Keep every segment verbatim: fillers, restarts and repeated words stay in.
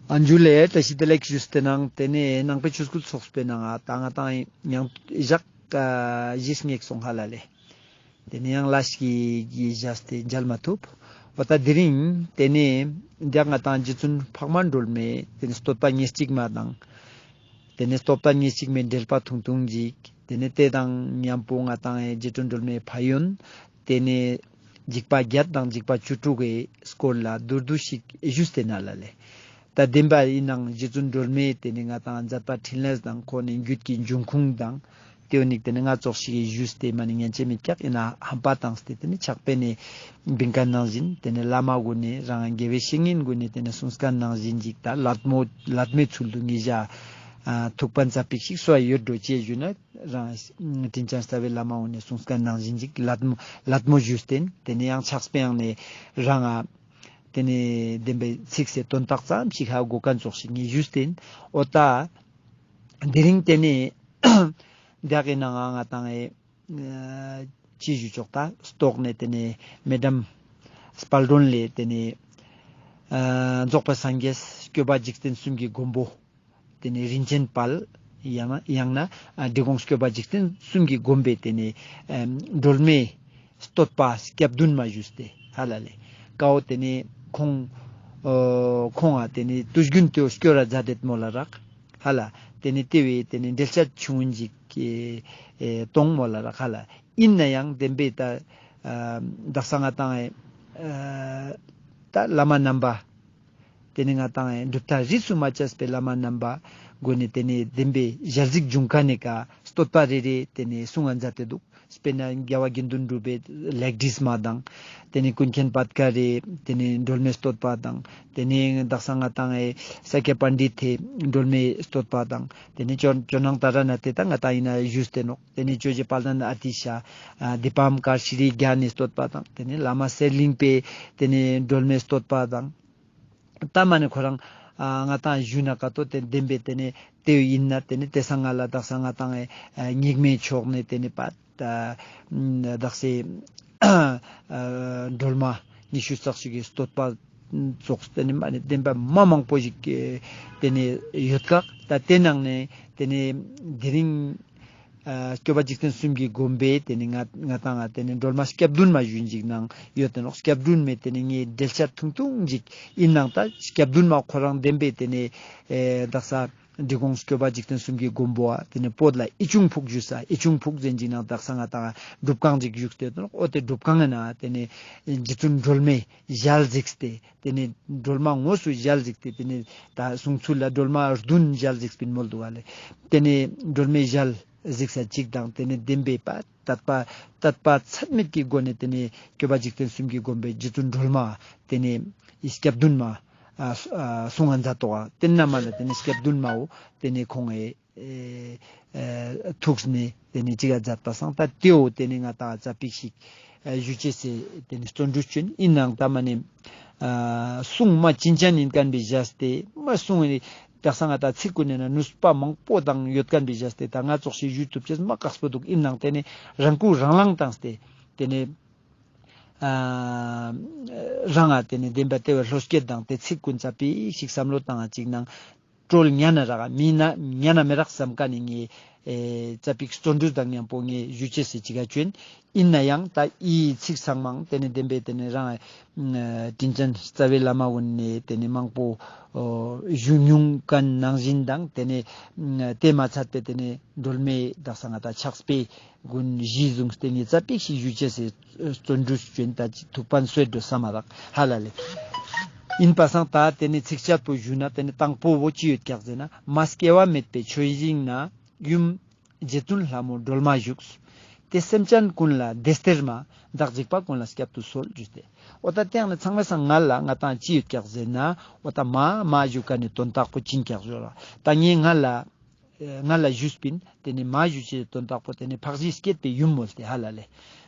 ཨན་ཇུ་ལེ་བཀྲ་ཤིས་བདེ་ལེགས་ཞུས་ཏེ་ནང་ཏེ་ནེ་ནང་པའི་ཆོས་སྐུལ་ཚོགས་པའི་ནང་ང་ཏང་ང་ཏང་ཡང་ཞག་ཞིག་ངེག་སོང་ཧ་ལ་ལེ། ཏེ་ནེ་ཡང་ལ་ཞིག་གི་བཞག་སྟེ་མཇལ་མ་ཐུབ། འོ་ད་དེ་རིང་ཏེ་ནེ་འདི་ང་ཏང་རྗེ་བཙུན་འཕགས་མ་སྒྲོལ་མའི་ཏེ་ནེ་བསྟོད་པ་ཉེར་གཅིག་མ་དང་། ཏེ་ནེ་བསྟོད་པ་ཉེར་གཅིག་མའི་འགྲེལ་པ་ཐུང་ཐུང་ཞིག་ཏེ་ནེ་ཏེ་དང་མཉམ་པོ་ང་ཏང་ཨེ་རྗེ་བཙུན་སྒྲོལ་མའི་ཕན་ཡོན། ཏེ་ནེ་འཇིགས་པ་བརྒྱད་དང་འཇིགས་པ་བཅུ་དྲུག་གི་སྐོར་ལ་མདོར་བསྡུས་ཤིག་ཞུས་ཏེ་ན་ལ་ལེ། ད་བདེན་པ་ཡིན་ནང་རྗེ་བཙུན་སྒྲོལ་མའི་ཏེ་ནེ་ང་ཏང་མཛད་པ་འཕྲིན་ལས་དང་ཁོ་ནི་རྒྱུད་ཀྱི་འབྱུང་ཁུངས་དང་ཏེའོ་ནི་ཏེ་ནེ་ང་ཙོགས་ཤིག་ཞུས་ཏེ་མ་ནི་ཉན་ཅེས་མེད་ཀྱག། ཡིན་ན་ཧམ་པ་བཏང་སྟེ་ཏེ་ནེ་ཕྱག་དཔེ་ནེ་བིང་ཁན་ནང་བཞིན་ཏེ་ནེ་བླ་མ་གུན་ནི་རང་དགེ་བའི་བཤེས་གཉེན་གུན་ནི་ཏེ་ནེ་གསུངས་ཁན་ནང་བཞིན་ཅིག་ད་ལད་མོ་ལད་མོའི་ཚུལ་དུ་ངེ་ཞ་ཐུག་པ་ཙ་པིག་ཞིག་སོ་ཡོད་འགྲོ་ཅེས་ཞུ་ན། རང་དྲིན་ཅན་རྩ་བའི་བླ་མ་གུན་ནི་གསུངས་ཁན་ནང་བཞིན་ཅིག་ལད་མོ་ལད་མོ་ཞུས་ཏེ་ཏེ་ནེ་ཡང་ཕྱག་དཔེའང་ནེ་རང་ང་ཏེ་ནེ་བདེན་པའི་ཚིག་སི་དོན་དག་ཙམ་ཞིག་ཧ་གོ་ཁན་ཙོགས་ཤིག་ངེ་ཞུས་ཏེ། འོ་ད་དེ་རིང་ཏེ་ནེ་འདི་ཡག་གི་ནང་ང་ང་ཏང་ཨེ་ཅི་ཞུ་ཆོག་ད་ལྟོགས་ནེ་ཏེ་ནེ་མེ་ཌམ་དཔལ་སྒྲོན་ལེ་ཏེ་ནེ་རྫོགས་པའི་སངས་རྒྱས་སྐྱོབ་པ་འཇིག་རྟེན་གསུམ་གྱི་མགོན་པོ། ཏེ་ནེ་རིན་ཆེན་དཔལ། ཡང་ན་ཡང་ན་ཨ་འབྲི་གུང་སྐྱོབ་པ་འཇིག་རྟེན་གསུམ་གྱི་མགོན་པོའི་ཏེ་ནེ་ཨེམ་སྒྲོལ་མའི་བསྟོད་པ་སྐྱབས་བདུན་མ་ཞུས་ཏེ་ཧ་ལ་ལེ། ཀའོ་ཏེ་ནེ་ཁོང་ཨོ་ཁོང་ང་ཏེ་ནེ་དུས་རྒྱུན་ཏེའོ་སྐྱོར་ར་མཛད་དེད་མོལ་ལ་རག་ཧ་ལ། ཏེ་ནེ་ཏེ་བོའི་ཏེ་ནེ་འགྲེལ་བཤད་ཆུང་ངུན་ཞིག་ཨེ་ཨེ་གཏོང་མོལ་ལ་རག་ཧ་ལ། ཡིན་ན་ཡང་བདེན་པའི་ད་ཨ་དག་ས་ང་ཏང་ཨེ་ཨ་ད་བླ་མ་རྣམ་པ། ཏེ་ནེ་ང་ཏང་ཨེ་གྲུབ་མཐའ་རིས་སུ་མ་ཆད་པའི་བླ་མ་རྣམ་པ་གུན་ནི་ཏེ་ནེ་བདེན་པའི་ཞལ་གཟིགས་བྱུང་ཁན་ནི་ཀ་བསྟོད་པ་རེ་རེ་ཏེ་ནེ་གསུང་ང་མཛད་དེ་འདུག། དཔེར་ན་རྒྱལ་བ་དགེ་འདུན་གྲུབ་པའི་ལེགས་བྲིས་མ་དང་། ཏེ་ནེ་ཀུན་མཁྱེན་པད་དཀར་རི་ཏེ་ནེ་སྒྲོལ་མའི་བསྟོད་པ་དང་། ཏེ་ནེ་དག་ས་ང་ཏང་ཨེ་ས་སྐྱ་པཎྜི་ཏའི་སྒྲོལ་མའི་བསྟོད་པ་དང་། ཏེ་ནེ་ཇོ་ཇོ་ནང་ཏཱ་ར་ནཱ་ཐའི་ད་ང་ཏང་ཡིན་ན་ཞུས་ཏེ་ནོག། ཏེ་ནེ་ཇོ་བོ་རྗེ་དཔལ་ལྡན་ཨ་ཏི་ཤ་ཨ་དི་པཾ་ཀར་ཤྲཱི་ཛྙཱ་ནའི་བསྟོད་པ་དང་། ཏེ་ནེ་བླ་མ་གསེར་གླིང་པའི་ཏེ་ནེ་སྒྲོལ་མའི་བསྟོད་པ་དང་། ད་མ་ནེ་ཁོ་རང་ཨ་ང་ཏང་ཞུས་ན་ཀ་ཏོ་ཏེ་བདེན་པའི་ཏེ་ནེ་ཏེ་ཡིན་ན་ཏེ་ནེ་ཏེ་སང་ང་ལ་དག་ས་ང་ཏང་ཨེ་རྙིང་མའི་ཕྱོགས་ནེ་ཏེ་ནེ་པ་ད་དག་ས་ཨ་སྒྲོལ་མ་ཉི་ཤུ་རྩ་གཅིག་གི་བསྟོད་པ་ཙོགས་ཏེ་ནེ་མ་ནེ་བདེན་པ་མ་མང་པོ་ཞིག་ཏེ་ནེ་ཡོད་ཀག། ད་ཏེ་ནང་ནེ་ཏེ་ནེ་དེ་རིང་ཨ་སྐྱོབ་པ་འཇིག་རྟེན་གསུམ་གྱི་མགོན་པོའི་ཏེ་ནེ་ང་ང་ཏང་ང་ཏེ་ནེ་སྒྲོལ་མ་སྐྱབས་བདུན་མ་ཞུ་ཞིག་ནང་ཡོད་དེ་ནོག། སྐྱབས་བདུན་མའི་ཏེ་ནེ་ངའི་འགྲེལ་བཤད་ཐུང་ཐུང་ཞིག་ཡིན་ནང་ད་སྐྱབས་བདུན་མ་ཁོ་རང་བདེན་པའི་ཏེ་ནེ་ཨེ་དག་ས་འབྲི་གུང་སྐྱོབ་པ་འཇིག་རྟེན་གསུམ་གྱི་མགོན་པོ་ཨ་ཏེ་ནེ་བོད་ལ་ཡིད་བཞིན་ཕུག་ཞུས་ས་ཡིད་བཞིན་ཕུག་ཟེར་ཞིག་ནང་དག་ས་ང་ཏང་སྒྲུབ་ཁང་ཞིག་བཞུགས་ཏེ་ཡོད་དེ་ནོག། འོ་ཏེ་སྒྲུབ་ཁང་ངི་ནང་ཏེ་ནེ་རྗེ་བཙུན་སྒྲོལ་མའི་ཞལ་གཟིགས་ཏེ། ཏེ་ནེ་སྒྲོལ་མ་དངོས་སུ་ཞལ་གཟིགས་ཏེ་ཏེ་ནེ་ད་གསུང་ཚུལ་ལ་སྒྲོལ་མ་བདུན་ཞལ་གཟིགས་པིན་མོལ་འདུག་ག་ལེ། ཏེ་ནེ་སྒྲོལ་མའི་ཞལ་གཟིགས་ས་གཅིག་དང་ཏེ་ནེ་བདེན་པའི་པ་དད་པ་དད་པ་ཚད་མེད་ཀྱི་སྒོ་ནེ་ཏེ་ནེ་སྐྱོབ་པ་འཇིག་རྟེན་གསུམ་གྱི་མགོན་པོའི་རྗེ་བཙུན་སྒྲོལ་མ་ཏེ་ནེ་ཨི་སྐྱབས་བདུན་མ་ཨ་ཨ་གསུང་ང་མཛད་དོ་ཨ། ཏེ་ན་མ་ལ་ཏེ་ནེ་སྐྱབས་བདུན་མའོ་ཏེ་ནེ་ཁོང་ཨེ་ཨེ་ཐུགས་ནེ་ཏེ་ནེ་ཅི་ག་མཛད་པ་སང་ད་ཏེའོ་ཏེ་ནེ་ང་ཏང་ཙ་པིག་ཞིག་ཨེ་ཞུ་ཅེས་སི་ཏེ་ནེ་བརྩོན་འགྲུས་ཅོ་ཨིན། ཡིན་ནང་ད་མ་ནེ་ཨ་གསུང་མ་ཅིན་ཅན་ཨིན་ཁན་བོའི་ཞག་སྟེ་མ་གསུང་ནི་དག་ས་ང་ཏང་ཚིག་གུན་ནེ་ན་ནུས་པ་མང་པོ་དང་ཡོད་ཁན་བོའི་ཞག་སྟེ་ད་ང་ཙོགས་ཤིག་ཞུ་ཐུབ་ཅེས་མ་དཀགས་པོ་འདུག། ཡིན་ནང་ཏེ་ནེ་རང་ཁུ་རང་ལངས་བཏང་སྟེ་ཏེ་ནེ་ཨ་རང་ང་ཏེ་ནེ་བདེན་པ་ཏེ་བོའི་བློ་སྐྱེད་དང་ཏེ་ཚིག་གུན་ཙ་པིག་ཞིག་བསམ་བློ་བཏང་ང་ཅིག་ནང་སྤྲོ་ཉན་ན་རག་མི་ན་ཉན་ན་མི་རག་བསམ་ཁན་ནི་ངའི་ཨེ་ཙ་པིག་བརྩོན་འགྲུས་དང་མཉམ་པོ་ངས་ཞུ་ཅེས་སི་ཅི་ག་ཅོ་ཨིན། ཡིན་ན་ཡང་ད་འི་ཚིག་ཚང་མའང་ཏེ་ནེ་བདེན་པའི་ཏེ་ནེ་རང་ཨེ་དྲིན་ཅན་རྩ་བའི་བླ་མ་གུན་ནེ་ཏེ་ནེ་མང་པོ་ཨོ་ཞུ་མྱོང་ཁན་ནང་བཞིན་དང་ཏེ་ནེ་ཨ་ཏེ་མ་ཚད་པའི་ཏེ་ནེ་སྒྲོལ་མའི་དག་ས་ང་ཏང་ཕྱག་དཔེ་གུན་གཞི་བཟུང་སྟེ་ནེ་ཙ་པིག་ཞིག་ཞུ་ཅེས་སི་བརྩོན་འགྲུས་ཅོ་ཨིན། ད་ཅི་ཐུགས་ཕན་སོས་འགྲོ་ས་མ་རག་ཧ་ལ་ལེ། ཡིན་པ་སང་ད་ཏེ་ནེ་ཚིགས་བཅད་པོ་ཞུ་ན་ཏེ་ནེ་དང་པོ་བོ་ཅི་ཡོད་ཀྱག་ཟེར་ན། མ་སྐྱེ་བ་མེད་པའི་ཆོས་དབྱིངས་ན། ཡུམ་རྗེ་བཙུན་ལྷ་མོ་སྒྲོལ་མ་བཞུགས། དེ་སེམས་ཅན་ཀུན་ལ་བདེ་སྟེར་མ། བདག་འཇིགས་པ་ཀུན་ལ་བསྐྱབ་ཏུ་གསོལ་ཞུས་ཏེ། འོ་ད་ཏེ་ཡང་ན་ཚང་མའི་སང་ང་ལ་ང་ཏང་ཅི་ཡོད་ཀྱག་ཟེར་ན། འོ་ད་མ་མ་ཞུ་ཁན་ནི་དོན་དག་པོ་ཅི་ཨིན་ཀྱག་ཞུ་ལ། ད་ངས་ང་ལ་ང་ལ་ཞུས་པིན། ཏེ་ནེ་མ་ཞུ་ཅེས་དོན་དག་པོ་ཏེ་ནེ་འཕགས་བཞིའི་སྐྱེད་པའི་ཡུམ་མོལ་ཏེ་ཧ་ལ་ལེ།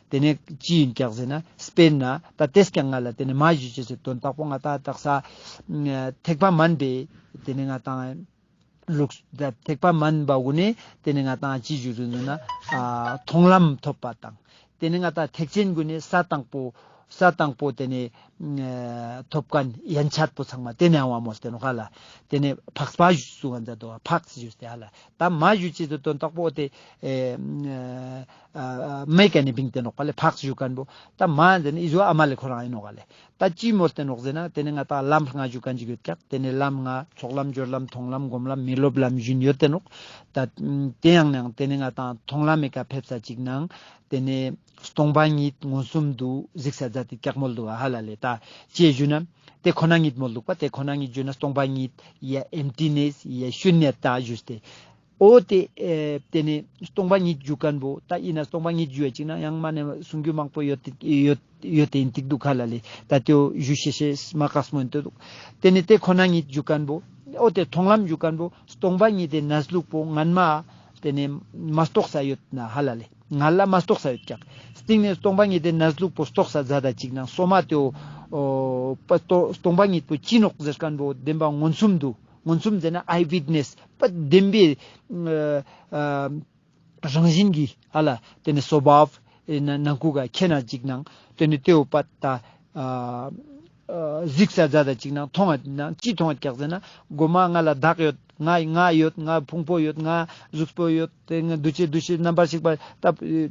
ཏེ་ནེ་ཅི་ཨིན་ཀྱག་ཟེར་ན། དཔེར་ན་ད་ཏེས་ཀྱང་ང་ལ་ཏེ་ནེ་མ་ཞུ་ཅེས་སི་དོན་དག་པོ་ང་ཏང་དག་ས་ཐེག་པ་དམན་པའི་ཏེ་ནེ་ང་ཏང་ལུགས་ད་ཐེག་པ་དམན་པ་གུན་ནེ་ཏེ་ནེ་ང་ཏང་ཅི་ཞུ་རུ་ཟེར་ན་ཨ་མཐོང་ལམ་ཐོབ་པ་དང་། ཏེ་ནེ་ང་ཏང་ཐེག་ཆེན་གུན་ནེ་ས་དང་པོ་ ས་དང་པོ་ཏེ་ནེ་ཐོབ་ཁན་ཡན་ཆད་པོ་ཚང་མ་ཏེ་ནེ་ཨ་བ་མོལ་ཏེ་ནོག་ཧ་ལ། ཏེ་ནེ་འཕགས་པ་ཞུ་སུ་ག་ཛད་དོ་འཕགས་ཞུས་ཏེ་ཧ་ལ། ཏ་མ་ཞུ་ཅེས་སི་དོན་དག་པོ་ཏེ་མེ་ཀ་ནེ་བིངས་ཏེ་ནོག་པ་ལེ། འཕགས་ཞུ་ཁན་བོ་ཏ་མ་ཟེར་ན་ཨི་ཟུག་ཨ་མ་ལེ་ཁོ་རང་ཨིན་ནོག་ལེ། ཏ་ཅི་མོལ་ཏེ་ནོག་ཟེར་ན་ཏེ་ནེ་ང་ཏང་ལམ་ལྔ་ཞུ་ཁན་ཅིག་ཡོད་ཀྱག། ཏེ་ནེ་ལམ་ལྔ་ཚོགས་ལམ་སྦྱོར་ལམ་མཐོང་ལམ་སྒོམ་ལམ་མི་སློབ་ལམ་ཞུ་ཡོད་ཏེ་ནོག། ཏ་ཏེ་ཡང་ནང་ཏེ་ནེ་ང་ཏང་མཐོང་ལམ་མེ་ཀ་ཕེབས་ས་ཅིག་ནང་ཏེ་ནེ་སྟོང་པ་ཉིད་མངོན་སུམ་དུ་གཟིགས་ས་ཛད་དེ་ཀྱག་མོལ་དུག་ཧ་ལ་ལེ། ཏ་ཅི་ཞུ་ན་ཏེ་ཁོ་ན་ཉིད་མོལ་དུག་པ། ཏེ་ཁོ་ན་ཉིད་ཞུ་ན་སྟོང་པ་ཉིད་ཡ་ཨེམ་ཊི་ནེས་ཡ་ཤུན་ཉ་ཏ་ཞུས་ཏེ། འོ་ཏེ་ཨེ་ཏེ་ནེ་སྟོང་པ་ཉིད་ཞུ་ཁན་བོ་ཏ་ཨིན་ན་སྟོང་པ་ཉིད་ཞུ་ཡ་ཅིག་ན་ཡང་མ་ནེ་གསུང་རྒྱུ་མང་པོ་ཡོད་ཡོད་ཡོད་ཏེ་ཨིན་ཏིག་དུག་ཧ་ལ་ལེ། ཏ་ཏེའོ་ཞུ་ཤེས་ཤེས་མ་ཁག་མོ་ཨིན་ཏེ་དུག། ཏེ་ནེ་ཏེ་ཁོ་ན་ཉིད་ཞུ་ཁན་བོ་འོ་ཏེ་མཐོང་ལམ་ཞུ་ཁན་བོ་སྟོང་པ་ཉིད་དེ་གནས་ལུགས་པོ་སྔན་མ་ཏེ་ནེ་མ་རྟོགས་ས་ཡོད་ན་ཧ་ལ་ལེ། ང་ལ་མ་རྟོགས་ས་ཡོད་ཀྱག། སྟིང་ནེ་སྟོང་པ་ཉིད་དེ་གནས་ལུགས་པོ་རྟོགས་ས་ཛད་ད་ཅིག་ནང་སོ་མ་ཏེའོ་འོ་པ་སྟོ་སྟོང་པ་ཉིད་པོ་ཅི་ནོག་ཟེར་ཁན་བོ་བདེན་པ་མངོན་སུམ་དུ་མངོན་སུམ་ཟེར་ན་ཨའི་ཝིཊ་ནེས་པ་བདེན་པའི་ཨ་ཨ་རང་བཞིན་གྱི་ཧ་ལ་ཏེ་ནེ་སོ་བྷབ་ཨེ་ན་ནང་ཁུག་ག་ཁྱེད་ན་ཅིག་ནང་ཏེ་ནེ་ཏེའོ་པ་ཏ་ཨ་ཨ་གཟིགས་ས་ཛད་ད་ཅིག་ནང་མཐོང་ང་ཅི་མཐོང་ང་ཀྱག་ཟེར་ན་གོ་མ་ང་ལ་བདག་ཡོད། ང་ང་ཡོད། ང་ཕུང་པོ་ཡོད། ང་གཟུགས་པོ་ཡོད། ཏེ་ང་འདུ་བྱེད་འདུ་ཤེས་རྣམ་པར་ཤེས་པ་ཏ་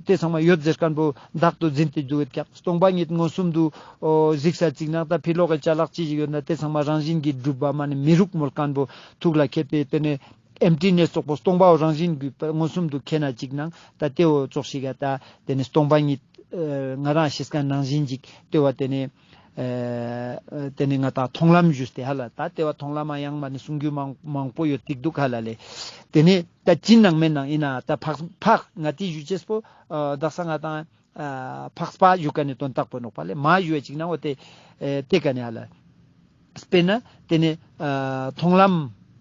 ཏེ་ཚང་མ་ཡོད་ཟེར་ཁན་བོ་བདག་ཏུ་འཛིན་ཏེ་དུག་ཡོད་ཀྱག། སྟོང་པ་ཉིད་མངོན་སུམ་དུ་འོ་གཟིགས་ས་ཅིག་ནང་ཏ་ཕི་ལོག་གི་ཅ་ལག་ཅི་ཞིག་ཡོད་ན་ཏེ་ཚང་མ་རང་བཞིན་གྱིས་གྲུབ་པ་མ་ནེ་མི་རུག་མོལ་ཁན་བོ་ཐུགས་ལ་ཁྱེར་ཏེ་ཏེ་ནེ་ཨེམ་ཊི་ནེས་སོགས་པོ་སྟོང་པའོ་རང་བཞིན་གྱིས་མངོན་སུམ་དུ་ཁྱེར་ན་ཅིག་ནང་ཏ་ཏེའོ་ཙོགས་ཤིག་ག་ཏ་ཏེ་ནེ་སྟོང་པ་ཉིད་ཨ་ང་རང་ཤེས་ཁན་ནང་བཞིན་ཅིག་ཏེ་བ་ཏེ་ནེ་ཨ་ཏེ་ནེ་ང་ཏང་མཐོང་ལམ་ཞུས་ཏེ་ཧ་ལ། ཏ་ཏེ་བ་མཐོང་ལམ་མ་ཡང་མ་ནེ་གསུང་རྒྱུ་མང་མང་པོ་ཡོད་ཏིག་དུག་ཧ་ལ་ལེ། ཏེ་ནེ་ཏ་ཅི་ནང་མེད་ནང་ཨིན་ན་ཏ་འཕགས་འཕགས་ང་ཏི་ཞུ་ཅེས་པོ་ཨ་དག་ས་ང་ཏང་ཨ་འཕགས་པ་ཞུ་ཁན་ནི་དོན་དག་པོ་ནོག་པ་ལེ། མ་ཞུ་བ་ཅིག་ནང་འོ་ཏེ་ཨེ་ཏེ་ཀ་ནེ་ཧ་ལ། དཔེར་ན་ཏེ་ནེ་ཨ་མཐོང་ལམ་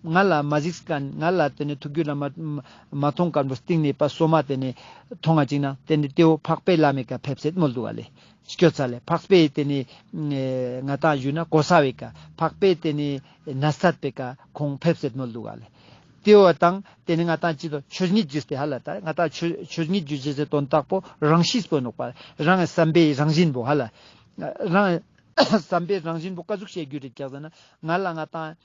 ང་ལ་མ་གཟིགས་ཁན་ང་ལ་ཏེ་ནེ་ཐུགས་རྒྱུད་ལ་མ་མ་མཐོང་ཁན་བོ་སྟིང་ནེ་པ་སོ་མ་ཏེ་ནེ་མཐོང་ང་ཅིག་ན་ཏེ་ནེ་ཏེའོ་འཕགས་པའི་ལམ་མེ་ཀ་ཕེབས་སེད་མོལ་དུག་ལེ། སྐྱོད་ས་ལེ་འཕགས་པའི་ཏེ་ནེ་ཨེ་ང་ཏང་ཞུ་ན་གོ་ས་བེ་ཀ་འཕགས་པའི་ཏེ་ནེ་ན་ཚད་པེ་ཀ་ཁོང་ཕེབས་སེད་མོལ་དུག་ལེ། ཏེའོ་དང་ཏེ་ནེ་ང་ཏང་ཅི་དོ་ཆོས་ཉིད་ཞུས་ཏེ་ཧ་ལ། ཏ་ང་ཏང་ཆོས་ཆོས་ཉིད་ཞུ་ཅེས་སི་དོན་དག་པོ་རང་གཤིས་པོ་ནོག་པ། རང་བསམ་པའི་རང་བཞིན་པོ་ཧ་ལ། རང་བསམ་པའི་རང་བཞིན་པོ་ཀ་ཟུག་ཤེས་རྒྱུ་རེད་ཀྱག་ཟེར་ན་ང་ལ་ང་ཏང་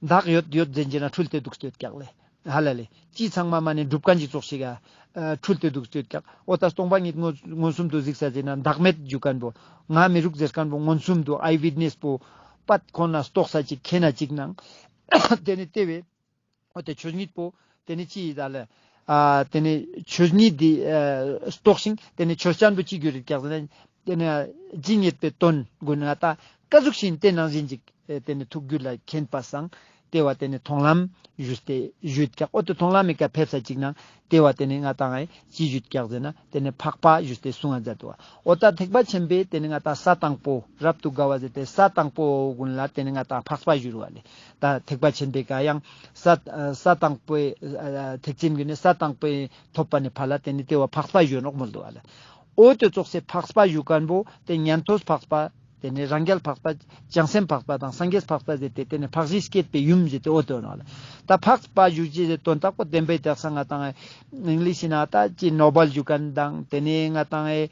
བདག་ཡོད་ཡོད་ཟེར་ན་འཁྲུལ་ཏེ་དུག་སྟེ་ཡོད་ཀྱག་ལེ། ཧ་ལ་ལེ། ཅི་ཚང་མ་མ་ནེ་གྲུབ་ཁན་ཅིག་ཙོགས་ཤིག་ག་འཁྲུལ་ཏེ་དུག་སྟེ་ཡོད་ཀྱག། འོ་ཏ་སྟོང་པ་ཉིད་མངོན་མངོན་སུམ་དུ་གཟིགས་ས་ཟེར་ན་བདག་མེད་ཞུ་ཁན་བོ་ང་མི་རུག་ཟེར་ཁན་བོ་མངོན་སུམ་དུ་ཨའི་ཝིཊ་ནེས་པོ་པད་ཁོ་ན་རྟོགས་ས་ཅིག་ཁྱེར་ན་ཅིག་ནང་ཏེ་ནེ་ཏེ་བེ་འོ་ཏེ་ཆོས་ཉིད་པོ་ཏེ་ནེ་ཅི་ཡིན་ད་ལེ། ཨ་ཏེ་ནེ་ཆོས་ཉིད་དེ་ཨ་རྟོགས་ཤིང་ཏེ་ནེ་ཆོས་ཅན་པོ་ཅི་རྒྱུ་རེད་ཀྱག་ཟེར་ན་ཏེ་ནེ་ཇི་སྙེད་པའི་དོན་ཀུན་ང་ཏང་ཀ་ཟུག་ཤིན་ཏེ་ནང་བཞིན་ཅིག་ཨེ་ཏེ་ནེ་ཐུགས་རྒྱུད་ལ་མཁྱེན་པ་སང་ཏེ་བ་ཏེ་ནེ་མཐོང་ལམ་ཞུས་ཏེ་ཞུས་ཀྱག། འོ་ཏེ་མཐོང་ལམ་མེ་ཀ་ཕེབས་ས་ཅིག་ནང་ཏེ་བ་ཏེ་ནེ་ང་ཏང་ཨེ་ཅི་ཞུས་ཀྱག་ཟེར་ན་ཏེ་ནེ་འཕགས་པ་ཞུས་ཏེ་གསུང་ང་མཛད་དོ། འོ་ཏ་ཐེག་པ་ཆེན་པོའི་ཏེ་ནེ་ང་ཏང་ས་དང་པོ་རབ་ཏུ་དགའ་བ་ཟེར་ཏེ་ས་དང་པོ་ཀུན་ལ་ཏེ་ནེ་ང་ཏང་འཕགས་པ་ཞུ་རུ་བ་ལེ། ཏ་ཐེག་པ་ཆེན་པོའི་ཀ་ཡང་ས་ས་དང་པོའི་ཨ་ཐེག་ཆེན་གྱི་ནི་ས་དང་པོའི་ཐོབ་པ་ནེ་ཕར་ལ་ཏེ་ནེ་ཏེ་བ་འཕགས་པ་ཞུ་ནོག་མོལ་དུག་ལེ། འོ་ཏེ་ཙོགས་སེ་འཕགས་པ་ཞུ་ཁན་བོ་ཏེ་ཉན་ཐོས་འཕགས་པ་ཏེ་ནེ་རང་རྒྱལ་འཕགས་པ་བྱང་སེམས་འཕགས་པ་དང་སངས་རྒྱས་འཕགས་པ་ཟེར་ཏེ་ཏེ་ནེ་འཕགས་བཞི་སྐྱེད་པའི་ཡུམ་ཟེར་ཏེ་འོ་ཏེ་ནོག་ལེ། ཏ་འཕགས་པ་ཞུ་ཅེས་ཟེར་དོན་དག་པོ་བདེན་པའི་དག་ས་ང་ཏང་ཨིང་ལིཤ་ན་ཏ་ཅི་ནོ་བལ་ཞུ་ཁན་དང་ཏེ་ནེ་ང་ཏང་ཨེ་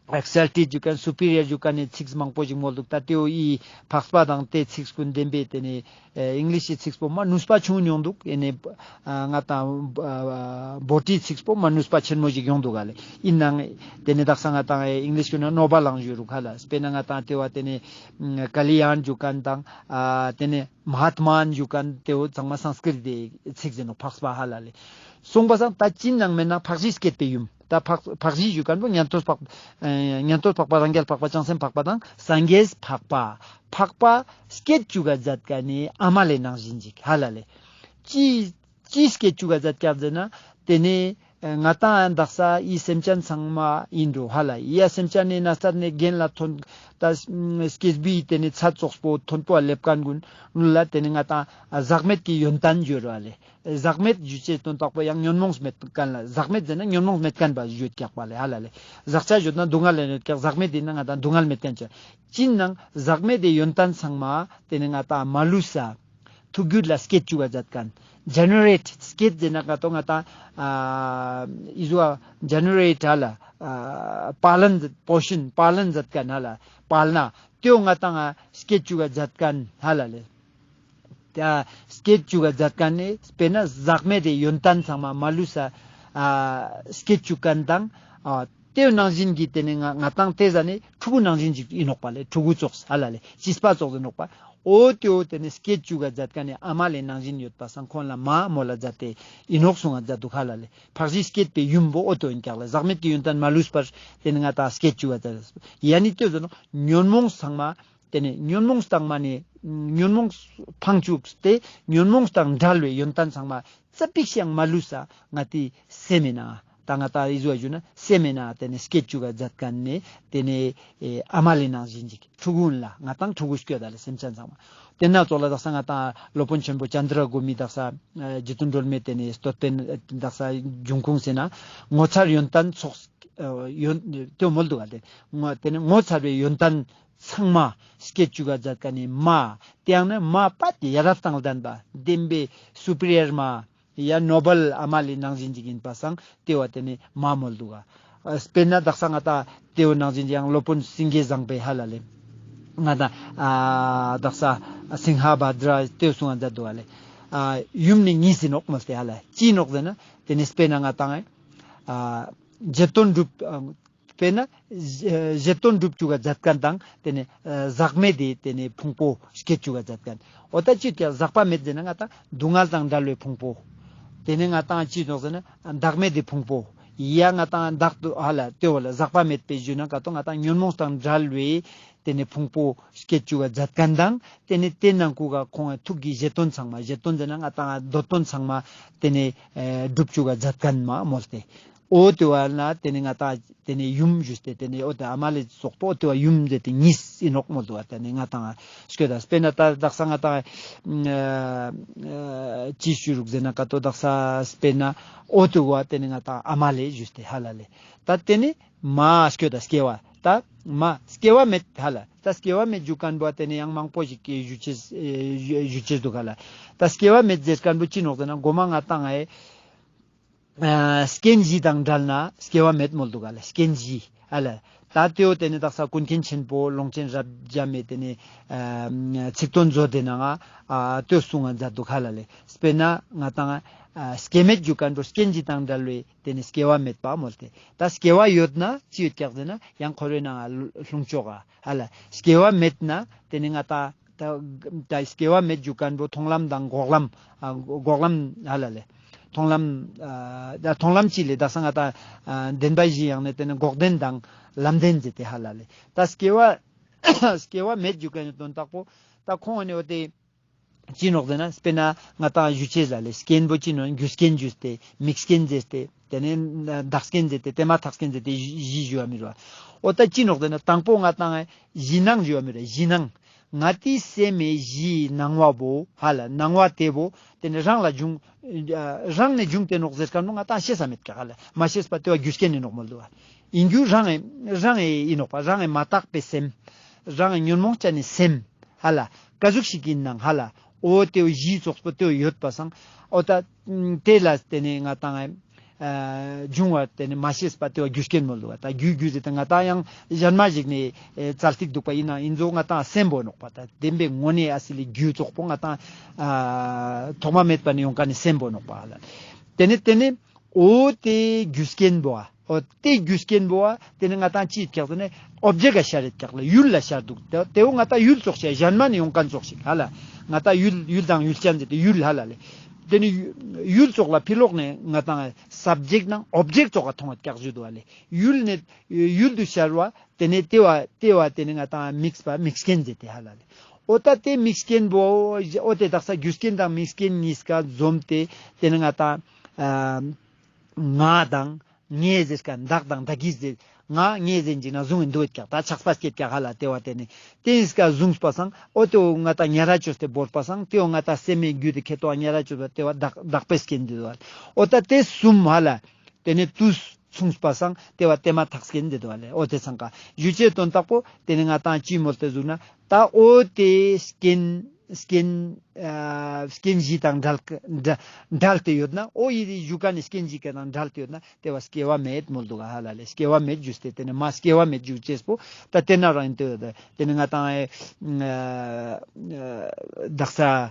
ཨེག་སེལ་ཊེཌ་ཞུ་ཁན་སུ་པི་རི་ཡར་ཞུ་ཁན་ནི་ཚིག་མང་པོ་ཞིག་མོལ་དུག། ཏ་ཏེའོ་འི་འཕགས་པ་དང་ཏེ་ཚིག་ཀུན་བདེན་པའི་ཏེ་ནེ་ཨིང་ལིཤ་གི་ཚིག་པོ་མ་ནུས་པ་ཆུང་ཡོང་དུག། ཨེ་ནེ་ང་ཏང་བྷོ་ཊི་ཚིག་པོ་མ་ནུས་པ་ཆེན་མོ་ཞིག་ཡོང་དུག་ག་ལེ། ཨིན་ནའང་ཏེ་ནེ་དག་ས་ང་ཏང་ཨིང་ལིཤ་ཀུན་ན་ནོ་བལ་ལང་ཞུ་རུག་ཧ་ལ། དཔེར་ན་ང་ཏང་ཏེ་བ་ཏེ་ནེ་ཀ་ལི་ཡཱན་ཞུ་ཁན་དང་ཨ་ཏེ་ནེ་མ་ཧཱ་ཏ་མཱན་ཞུ་ཁན་ཏེའོ་ཚང་མ་སཾསྐྲྀཏ་ཏེ་ཚིག་ཟེར་ནོག་འཕགས་པ་ཧ་ལ་ལེ། སོང་པ་སང་ཏ་ཅི་ནང་མེད་ན་འཕགས་བཞི་སྐྱེད་པའི་ཡུམ། ཏ་འཕགས་འཕགས་བཞི་ཞུ་ཁན་བོ་ཉན་ཐོས་འཕགས་ཨེ་ཉན་ཐོས་འཕགས་པ་རང་རྒྱལ་འཕགས་པ་བྱང་སེམས་འཕགས་པ་དང་སངས་རྒྱས་འཕགས་པ། འཕགས་པ་སྐྱེད་ཅུག་ག་མཛད་ཁན་ནི་ཨ་མ་ལེ་ནང་བཞིན་ཅིག་ཧ་ལ་ལེ། ཅི་ཅི་སྐྱེད་ཅུག་ག་མཛད་ཀྱག་ཟེར་ན་ཏེ་ནེ་ང་ཏང་དག་ས་འི་སེམས་ཅན་ཚང་མ་ཨིན་འགྲོ་ཧ་ལ། འི་ཡ་སེམས་ཅན་ནི་ན་ཚད་ནེ་གྱེན་ལ་ཐོན་ཏ་སྐྱེས་བུའི་ཏེ་ནེ་ཚད་ཙོགས་པོ་མཐོན་པོ་ལ་ལེབ་ཁན་ཀུན་ལ་ཏེ་ནེ་ང་ཏང་ཟག་མེད་ཀྱི་ཡོན་ཏན་ཡོད་ར་ལེ། ཟག་མེད་ཞུ་ཅེས་དོན་དག་པོ་ཡང་ཉོན་མོངས་མེད་ཁན་ལ་ཟག་མེད་ཟེར་ན་ཉོན་མོངས་མེད་ཁན་བ་ཞུ་ཀྱག་པ་ལེ་ཧ་ལ་ལེ། ཟག་བཅས་ཡོད་ན་སྡུག་བསྔལ་ཡོད་ཀྱག། ཟག་མེད་ཡིན་ན་ང་ཏང་སྡུག་བསྔལ་མེད་ཁན་ཅིག། ཅི་ནང་ཟག་མེད་དེ་ཡོན་ཏན་ཚང་མ་ཏེ་ནེ་ང་ཏང་མ་ལུས་ས། ཐུགས་རྒྱུད་ལ་སྐྱེད་བཅུག་ག་མཛད་མཁན། ཇེ་ནེ་རེཊ་སྐྱེད་ཟེར་ན་ཀ་ཏོ་ང་ཏང་ཨ་ཨི་ཟུ་ཨ་ཇེ་ནེ་རེཊ་ཧ་ལ་ཨ་པ་ལན་པོ་ཤན་པ་ལན་མཛད་མཁན་ཧ་ལ་པ་ལ་ན་ཏེའོ་ང་ཏང་ཨ་སྐྱེད་བཅུག་ག་མཛད་མཁན་ཧ་ལ་ལེ། ཏ་སྐྱེད་བཅུག་ག་མཛད་མཁན་ནི་དཔེར་ན་ཟག་མེད་དེ་ཡོན་ཏན་ཚང་མ་མ་ལུས་ས་ཨ་སྐྱེད་བཅུག་མཁན་དང་ཨ་ཏེའོ་ནང་བཞིན་གྱི་ཏེ་ནེ་ང་ང་ཏང་ཏེ་ཟ་ནེ་ཕྲུ་གུ་ནང་བཞིན་ཅིག་ཨིན་ནོག་པ་ལེ། ཕྲུ་གུ་ཙོགས་ཧ་ལ་ལེ་བྱིས་པ་ཙོགས་ཨིན་ནོག་པ། འོ་ཏེའོ་ཏེ་ནེ་སྐྱེད་བཅུག་ག་མཛད་མཁན་ནི་ཨ་མ་ལེ་ནང་བཞིན་ཡོད་པ་སང་ཁོང་ལ་མ་མོལ་ལ་མཛད་དེ་ཨིན་ནོག་གསུང་ང་མཛད་འདུག་ཧ་ལ་ལེ། འཕགས་བཞི་སྐྱེད་པའི་ཡུམ་བོ་འོ་ཏེའོ་ཨིན་ཀྱག་ལེ། ཟག་མེད་ཀྱི་ཡོན་ཏན་མ་ལུས་པར་ཏེ་ནེ་ང་ཏང་སྐྱེད་བཅུག་ག་མཛད། ཡ་ནི་ཏེ་ཟེར་ན་ཉོན་མོངས་ཚང་མ་ཏེ་ནེ་ཉོན་མོངས་དང་མ་ནེ་ཉོན་མོངས་འཕང་བཅུག་སྟེ་ཉོན་མོངས་དང་བྲལ་བའི་ཡོན་ཏན་ཚང་མ་ཙ་པིག་ཤིག་ཡང་མ་ལུས་ས་ང་ཏི་སེམས་མེད་ན་ཏ་ང་ཏང་ཨི་ཟུ་ཨ་ཞུ་ན་སེམས་མེད་ན་ཏེ་ནེ་སྐྱེད་བཅུག་ག་མཛད་མཁན་ནི་ཏེ་ནེ་ཨེ་ཨ་མ་ལེ་ནང་བཞིན་ཅིག་ཕྲུ་གུ་ཨིན་ལ་ང་ཏང་ཕྲུ་གུ་སྐྱོད་ད་ལེ་སེམས་ཅན་ཚང་མ། ཏེ་ན་ཙོགས་ལ་དག་ས་ང་ཏང་སློབ་དཔོན་ཆེན་པོ་ཙནྡྲ་གོ་མི་དག་ས་ཨེ་རྗེ་བཙུན་སྒྲོལ་མའི་ཏེ་ནེ་བསྟོད་པའི་དག་ས་འབྱུང་ཁུངས་ཟེར་ན་ངོ་མཚར་ཡོན་ཏན་ཚོགས་ཨེ་ཡོན་ཏེ་མོལ་འདུག་ག་ཏེ་ངོ་ཏེ་ནེ་ངོ་མཚར་བའི་ཡོན་ཏན་ཚང་མ་སྐྱེད་བཅུག་ག་མཛད་མཁན་ནི་མ། ཏེ་ཡང་ན་མ་པ་ཏེ་ཡ་རབས་དང་ལྡན་པ་བདེན་པའི་སུ་པི་རི་ཡར་མ་ཡ་ནོ་བལ་ཨ་མ་ལེ་ནང་བཞིན་ཅིག་ཨིན་པ་སང་ཏེ་བོ་ཏེ་ནེ་མ་མོལ་འདུག་ག། ཨ་དཔེར་ན་དག་ས་ང་ཏང་ཏེ་བོ་ནང་བཞིན་ཡང་སློབ་དཔོན་སེང་གེ་བཟང་པོའི་ཧ་ལ་ལེ། ང་ཏང་ཨ་དག་ས་སིང་ཧ་བྷ་དྲ་ཏེ་གསུང་ང་མཛད་འདུག་ག་ལེ། ཨ་ཡུམ་ནི་གཉིས་ཨིན་ནོག་མོལ་ཏེ་ཧ་ལ་ཅི་ཨིན་ནོག་ཟེར་ན་ཏེ་ནེ་དཔེར་ན་ང་ཏང་ཨ་བཞེད་དོན་སྒྲུབ་ཨ་དཔེར་ན་བཞེད་དོན་སྒྲུབ་བཅུག་ག་མཛད་མཁན་དང་ཏེ་ནེ་ཨ་ཟག་མེད་དེ་ཏེ་ནེ་ཕུང་པོ་སྐྱེད་བཅུག་ག་མཛད་མཁན། འོ་ཏ་ཅི་ཀྱང་ཟག་པ་མེད་ཟེར་ན་ང་ཏང་སྡུག་བསྔལ་དང་བྲལ་བའི་ཕུང་པོ། ཏེ་ནེ་ང་ཏང་ཅི་ནོག་ཟེར་ན་བདག་མེད་དེ་ཕུང་པོ། ཡ་ང་ཏང་བདག་ཏུ་ཧ་ལ་ཏེ་བོ་ལ་ཟག་པ་མེད་པའི་གཞུག་ན་ཀ་ཏོ་ང་ཏང་ཉོན་མོངས་དང་བྲལ་བའི་ཏེ་ནེ་ཕུང་པོ་སྐྱེད་བཅུག་ག་མཛད་མཁན་དང་ཏེ་ནེ་ཏེ་ནང་ཁུག་ག་ཁོང་ངི་ཐུགས་ཀྱི་བཞེད་དོན་ཚང་མ་བཞེད་དོན་ཟེར་ན་ང་ཏང་འདོད་དོན་ཚང་མ་ཏེ་ནེ་ཨེ་སྒྲུབ་བཅུག་ག་མཛད་མཁན་མ་མོལ་ཏེ། འོ་ཏེ་བོ་ལ་ཏེ་ནེ་ང་ཏང་ཏེ་ནེ་ཡུམ་ཞུས་ཏེ་ཏེ་ནེ་འོ་ཏེ་ཨ་མ་ལེ་ཙོགས་པོ་ཏེ་བོ་ཡུམ་ཟེར་ཏེ་གཉིས་ཨིན་ནོག་མོལ་འདུག་ག། ཏེ་ནེ་ང་ཏང་སྐྱོད་ད་དཔེར་ན་ཏ་དག་ས་ང་ཏང་ཨ་ཅི་ཞུ་རུག་ཟེར་ན་ཀ་ཏོ་དག་ས་དཔེར་ན་འོ་ཏེ་བོ་ཏེ་ནེ་ང་ཏང་ཨ་མ་ལེ་ཞུས་ཏེ་ཧ་ལ་ལེ། ཏ་ཏེ་ནེ་མ་སྐྱོད་ད་སྐྱེ་བ་ཏ་མ་སྐྱེ་བ་མེད་ཧ་ལ་ཏ་སྐྱེ་བ་མེད་ཞུ་མཁན་བོ་ཏེ་ནེ་ཡང་མང་པོ་ཞིག་གི་ཞུ་ཅེས་ཨེ་ཞུ་ཞུ་ཅེས་འདུག་ཧ་ལ། ཏ་སྐྱེ་བ་མེད་ཟེར་མཁན་བོ་ཅི་ནོག་ཟེར་ན་གོ་མ་ང་ཏང་ཨེ། ཨ་རྐྱེན་བཞི་དང་བྲལ་ན་སྐྱེ་བ་མེད་མོལ་འདུག་ག་ལེ། རྐྱེན་བཞི་ཨ་ལེ། ཏ་ཏེའོ་ཏེ་ནེ་དག་ས་ཀུན་མཁྱེན་ཆེན་པོ་ཀློང་ཆེན་རབ་འབྱམས་མེ་ཏེ་ནེ་ཨ་ཚིག་དོན་མཛོད་དེ་ནང་ང་ཨ་ཏེའོ་གསུང་ང་མཛད་འདུག་ཧ་ལ་ལེ། དཔེར་ན་ང་ཏང་ཨ་སྐྱེ་མེད་ཞུ་མཁན་བོ་རྐྱེན་བཞི་དང་བྲལ་བའི་ཏེ་ནེ་སྐྱེ་བ་མེད་པ་མོལ་ཏེ། ཏ་སྐྱེ་བ་ཡོད་ན་ཅི་ཡོད་ཀྱག་ཟེར་ན་ཡང་འཁོར་བའི་ནང་ང་ལྷུང་ཆོག་ག་ཧ་ལ། སྐྱེ་བ་མེད་ན་ཏེ་ནེ་ང་ཏང་ཏ་ཏ་སྐྱེ་བ་མེད་ཞུ་མཁན་བོ་མཐོང་ལམ་དང་འགོག་ལམ་ཨ་འགོག་ལམ་ཧ་ལ་ལེ། མཐོང་ལམ་ཨ་ཏ་མཐོང་ལམ་ཅི་ལེ་དག་ས་ང་ཏང་ཨ་བདེན་པ་བཞི་ཡང་ནེ་ཏེ་ནེ་འགོག་བདེན་དང་ལམ་བདེན་ཟེར་ཏེ་ཧ་ལ་ལེ། ཏ་སྐྱེ་བ་སྐྱེ་བ་མེད་ཞུ་མཁན་དོན་དག་པོ་ཏ་ཁོང་ནི་འོ་ཏེ་ཅི་ནོག་ཟེར་ན་དཔེར་ན་ང་ཏང་ཞུ་ཅེས་ལ་ལེ་རྐྱེན་བོ་ཅི་ནོག་རྒྱུ་རྐྱེན་ཞུས་ཏེ་དམིགས་རྐྱེན་ཟེར་ཏེ་ཏེ་ནེ་བདག་རྐྱེན་ཟེར་ཏེ་ཏེ་མ་ཐག་རྐྱེན་ཟེར་ཏེ་བཞི་བཞི་ཞུ་བ་མི་རུ་བ། འོ་ཏ་ཅི་ནོག་ཟེར་ན་དང་པོ་ང་ཏང་གཞི་སྣང་ཞུ་བ་མི་རུ་བ་གཞི་སྣང་། ང་ཏི་སེམས་མེ་གཞིའི་སྣང་བ་བོ་ཧ་ལ་སྣང་བ་ཏེ་བོ་ཏེ་ནེ་རང་ལ་བྱུང་ཨ་རང་ནེ་བྱུང་སྟེ་ནོག་ཟེར་མཁན་བོ་ང་ཏང་ཤེས་ས་མེད་ཀྱག་ཧ་ལ། མ་ཤེས་པ་ཏེ་བོ་རྒྱུ་རྐྱེན་ཨིན་ནོག་མོལ་འདུག་བ། ཨིན་རྒྱུ་རང་ཨེ་རང་ཨེ་ཨིན་ནོག་པ། རང་ཨེ་མ་དག་པའི་སེམས། རང་ཨེ་ཉོན་མོངས་ཅན་ནི་སེམས་ཧ་ལ། ཀ་ཟུག་ཞིག་ཨིན་ནའང་ཧ་ལ། འོ་ཏེ་བོ་གཞི་ཙོགས་པོ་ཏེ་བོ་ཡོད་པ་སང་། འོ་ཏ་ཏེ་ལ་ཏེ་ནེ་ང་ཏང་ཨེ་ཨ་བྱུང་བ་ཏེ་ནེ་མ་ཤེས་པ་ཏེ་བོ་རྒྱུ་རྐྱེན་མོལ་འདུག་བ། ཏ་རྒྱུ་རྒྱུ་ཟེར་ཏེ་ང་ཏང་ཡང་གཞན་མ་ཞིག་ནེ་ཨེ་ཙལ་ཏིག་འདུག་པ་ཨིན་ན་ཨིན་ཙོགས་ང་ཏང་སེམས་པོ་ནོག་པ། ཏ་བདེན་པའི་ངོ་ནེ་ཨ་སི་ལི་རྒྱུ་ཙོགས་པོ་ང་ཏང་ཨ་ཐོག་མ་མེད་པ་ནེ་ཡོང་མཁན་ནི་སེམས་པོ་ནོག་པ་ཧ་ལ། ཏེ་ནེ་ཏེ་ནེ་འོ་ཏེ་རྒྱུ་རྐྱེན་བོ་ཨ། འོ་ཏེ་རྒྱུ་རྐྱེན་བོ་ཨ། ཏེ་ནེ་ང་ཏང་ཅི་ཡོད་ཀྱག་ཟེར་ན་ཨོབ་ཇེཀ་ག་ཤར་རེད་ཀྱག་ལ། ཡུལ་ལ་ཤར་འདུག། ཏེ་ཏེ་བོ་ང་ཏང་ཡུལ་ཙོགས་ཤིག་གཞན་མ་ནེ་ཡོང་མཁན་ཙོགས་ཤིག་ཧ་ལ། ང་ཏང་ཡུལ་ཡུལ་དང་ཡུལ་ཅན་ཟེར་ཏེ་ཡུལ་ཧ་ལ་ལེ། ཏེ་ནེ་ཡུལ་ཙོགས་ལ་ཕི་ལོགས་ནེ་ང་ཏང་སབ་ཇེཀ་ནང་ཨོབ་ཇེཀ་ཙོགས་ག་མཐོང་ཡོད་ཀྱག་ཞུ་འདུག་ཧ་ལེ། ཡུལ་ནེ་ཡུལ་དུ་ཤར་བ། ཏེ་ནེ་ཏེ་བོ་ཏེ་བོ་ཏེ་ནེ་ང་ཏང་དམིགས་པ་དམིགས་རྐྱེན་ཟེར་ཏེ་ཧ་ལ་ལེ། འོ་ཏ་ཏེ་དམིགས་རྐྱེན་བོ་འོ་ཏེ་དག་ས་རྒྱུ་རྐྱེན་དང་དམིགས་རྐྱེན་གཉིས་ཀ་འཛོམས་ཏེ་ཏེ་ནེ་ང་ཏང་ཨ་ང་དང་ངའི་ཟེར་ཀ་བདག་དང་བདག་གི་ཟེར་ང་ངའི་ཟེར་ཅིག་ན་བཟུང་ཡིན་འདུག་ཀྱག། ཏ་ཆགས་པ་སྐྱེད་ཀྱག་ཧ་ལ། ཏེ་བོ་ཏེ་ནེ་ཏེ་གཉིས་ཀ་བཟུང་པ་སང་འོ་ཏེ་བོ་ང་ཏང་ཉ་ར་བཅོས་ཏེ་བོར་པ་སང་ཏེ་བོ་ང་ཏང་སེམས་མེད་རྒྱུ་དེ་ཁེ་ཏོ་ཉ་ར་བཅོས་པ་ཏེ་བོ་བདག་བདག་པོའི་རྐྱེན་འདུག་བ། འོ་ཏ་ཏེ་གསུམ་ཧ་ལ། ཏེ་ནེ་ཏུས་མཚུངས་པ་སང་ཏེ་བོ་ཏེ་མ་ཐག་རྐྱེན་འདི་འདུག་བ་ལེ། འོ་ཏེ་ཚང་ཀ་ཞུ་ཅེས་དོན་དག་པོ་ཏེ་ནེ་ང་ཏང་ཅི་མོལ་ཏེ་བཟུང་ན་ཏ་འོ་ཏེ་རྐྱེན་ སྐྱེ་ཨ་སྐྱེ་བཞི་དང་བྲལ་བྲལ་བྲལ་ཏེ་ཡོད་ན། འོ་འི་ཞུ་ཁན་ནི་སྐྱེ་བཞི་ཀ་དང་བྲལ་ཏེ་ཡོད་ན་ཏེ་བོ་སྐྱེ་བ་མེད་མོལ་དུག་ག་ཧ་ལ་ལེ། སྐྱེ་བ་མེད་ཞུས་ཏེ་ཏེ་ནེ་མ་སྐྱེ་བ་མེད་ཞུ་ཅེས་པོ་ད་ཏེ་ན་རང་ཨིན་ཏེ་ཡོད། ཏེ་ནེ་ང་ཏང་ཨ་དག་ས་ཨ་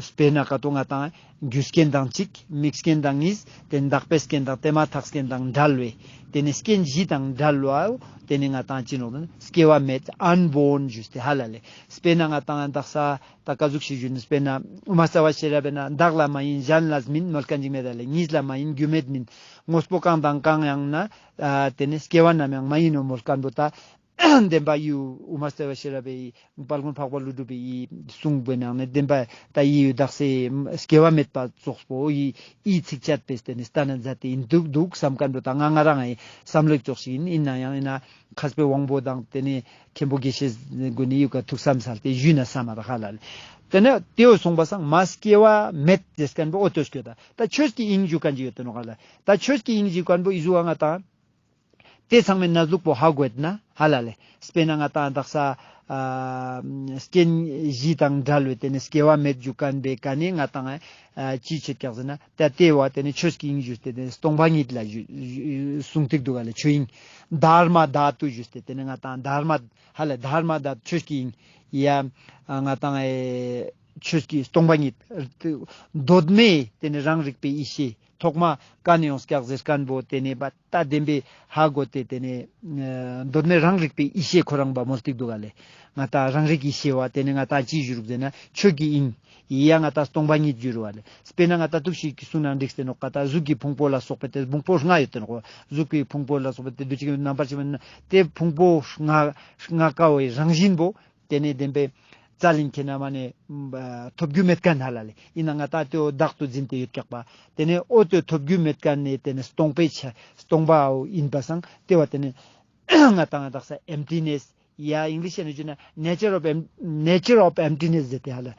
སྤེར་ན་ཀ་ཏོ་ང་ཏང་རྒྱུ་རྐྱེན་དང་གཅིག། དམིགས་རྐྱེན་དང་གཉིས། ཏེ་ནེ་བདག་པོའི་རྐྱེན་དང་ཏེ་མ་ཐག་རྐྱེན་དང་བྲལ་བའི་ཏེ་ནེ་སྐྱེ་བཞི་དང་བྲལ་བའོ། ཏེ་ནེ་ང་ཏང་ཅི་ནོག་ཟེར་ན་སྐྱེ་བ་མེད། ཨན་བོརན་ཞུས་ཏེ་ཧ་ལ་ལེ། སྤེར་ན་ང་ཏང་དག་ས་ད་ཀ་ཟུག་ཞིག་ཞུ་ན་སྤེར་ན་དབུ་མ་རྩ་བ་ཤེས་རབ་པའི་ནང་བདག་ལ་མ་ཡིན་གཞན་ལ་མིན་མོལ་ཁན་ཅིག་མེད་ད་ལེ། གཉིས་ལ་མ་ཡིན་རྒྱུ་མེད་མིན། དངོས་པོ་གང་དང་གང་ཡང་ན་ཨ་ཏེ་ནེ་སྐྱེ་བ་ནམ་ཡང་མ་ཡིན་ནོ་མོལ་ཁན་བོ་ད་བདེན་པ་འི་དབུ་མ་རྩ་བ་ཤེས་རབ་པའི་དཔལ་མགོན་འཕགས་པ་ཀླུ་སྒྲུབ་པའི་འི་གསུང་བོའི་ནང་ནེ་བདེན་པ་ད་འི་དག་ས་སྐྱེ་བ་མེད་པ་ཙོགས་པོ་འི་འི་ཚིགས་བཅད་པོ་ཏེ་ནེ་སྟན་ན་མཛད་དེ་ཨིན་དུག་དུག་སམ་ཁན་བོ་ད་ང་ང་རང་ངི་སམ་བློ་ཙོགས་ཤིག་ཨིན། ཨིན་ནའང་ཨིན་ན་མཁས་པའི་དབང་པོ་དང་ཏེ་ནེ་མཁན་པོ་དགེ་བཤེས་གུན་ནི་ཡུ་ག་ཐུགས་བསམ་སལ་ཏེ་ཞུས་ན་སམ་མ་རག་ཧ་ལ་ལེ། ཏེ་ནེ་ཏེ་བོ་སོང་པ་སང་མ་སྐྱེ་བ་མེད་ཟེར་ཁན་བོ་འོ་ཏོ་སྐྱོད་ད། ད་ཆོས་ཀྱི་དབྱིངས་ཞུ་ཁན་ཅིག་ཡོད་ཏེ་ནོག་ཧ་ལ། ད་ཆོས་ཀྱི་དབྱིངས་ཞུ་ཁན་བོ་འི་ཟུག་ག་ང་ཏང་ཏེ་ཚང་མའི་གནས་ལུགས་པོ་ཧ་གོ་ཡོད་ན་ཧ་ལ་ལེ། སྤེར་ན་ང་ཏང་དག་ས་ཨ་སྐྱེ་བཞི་དང་བྲལ་བའི་ཏེ་ནེ་སྐྱེ་བ་མེད་ཞུ་ཁན་བོའི་ཀ་ནེ་ང་ཏང་ཨ་ཅི་ཆེད་ཀྱག་ཟེར་ན་ད་ཏེ་བོ་ཏེ་ནེ་ཆོས་ཀྱི་དབྱིངས་ཞུས་ཏེ་ཏེ་ནེ་སྟོང་པ་ཉིད་ལ་ཞུ་ཞུ་གསུང་ཐིག་དུག་ག་ལེ། ཆོས་དབྱིངས་དྷརྨ་དྷཱ་ཏུ་ཞུས་ཏེ་ཏེ་ནེ་ང་ཏང་དྷརྨ་ཧ་ལ་དྷརྨ་དྷཱ་ཏུ་ཆོས་ཀྱི་དབྱིངས་ཡ་ང་ཏང་ཨེ་ཆོས་ཀྱི་སྟོང་པ་ཉིད་གདོད་མའི་ཏེ་ནེ་རང་རིག་པའི་ཡེ་ཤེས། ཐོག་མ་ཀ་ནེ་ཡོང་ཀྱག་ཟེར་ཁན་བོ་ཏེ་ནེ་བ་ད་བདེན་པའི་ཧ་གོ་སྟེ་ཏེ་ནེ་ཨ་གདོད་མའི་རང་རིག་པའི་ཡེ་ཤེས་ཁོ་རང་བ་མོལ་ཏེ་དུག་ག་ལེ། ང་ཏང་རང་རིག་ཡེ་ཤེས་བ་ཏེ་ནེ་ང་ཏང་ཅི་ཞུ་རུག་ཟེར་ན་ཆོས་ཀྱི་དབྱིངས་ཡ་ང་ཏང་སྟོང་པ་ཉིད་ཞུ་རུག་ག་ལེ། སྤེར་ན་ང་ཏང་ཏུག་ཤིག་གི་གསུང་ན་འགྲིག་སྟེ་ནོག་ཀ་ད་གཟུགས་ཀྱི་ཕུང་པོ་ལ་སོགས་པའི་ཏེ་ཕུང་པོ་ལྔ་ཡོད་ཏེ་ནོག་གཟུགས་ཀྱི་ཕུང་པོ་ལ་སོགས་པའི་ཏེ་དུ་ཅིག་རྣམ་པར་ཤེས་པ་ན་ཏེ་ཕུང་པོ་ལྔ་ལྔ་ཀ་བོའི་རང་བཞིན་པོ་ཏེ་ནེ་བདེན་པའི་རྩ་ལེན་ཁྱེར་ན་མ་ནེ་ཐོབ་རྒྱུ་མེད་ཁན་ཧ་ལ་ལེ། ཨིན་ན་ང་ཏང་ཏེ་བོ་བདག་ཏུ་འཛིན་ཏེ་ཡོད་ཀྱག་པ། ཏེ་ནེ་འོ་ཏེ་ཐོབ་རྒྱུ་མེད་ཁན་ནི་ཏེ་ནེ་སྟོང་པའི་ཆ་སྟོང་པའོ་ཨིན་པ་སང་ཏེ་བོ་ཏེ་ནེ་ང་ཏང་དག་ས་ཨེམ་ཊི་ནེས་ཡ་ཨིང་ལིཤ་ནེ་ཞུ་ན་nature of em- nature of emptiness ཟེར་ཏེ་ཧ་ལ།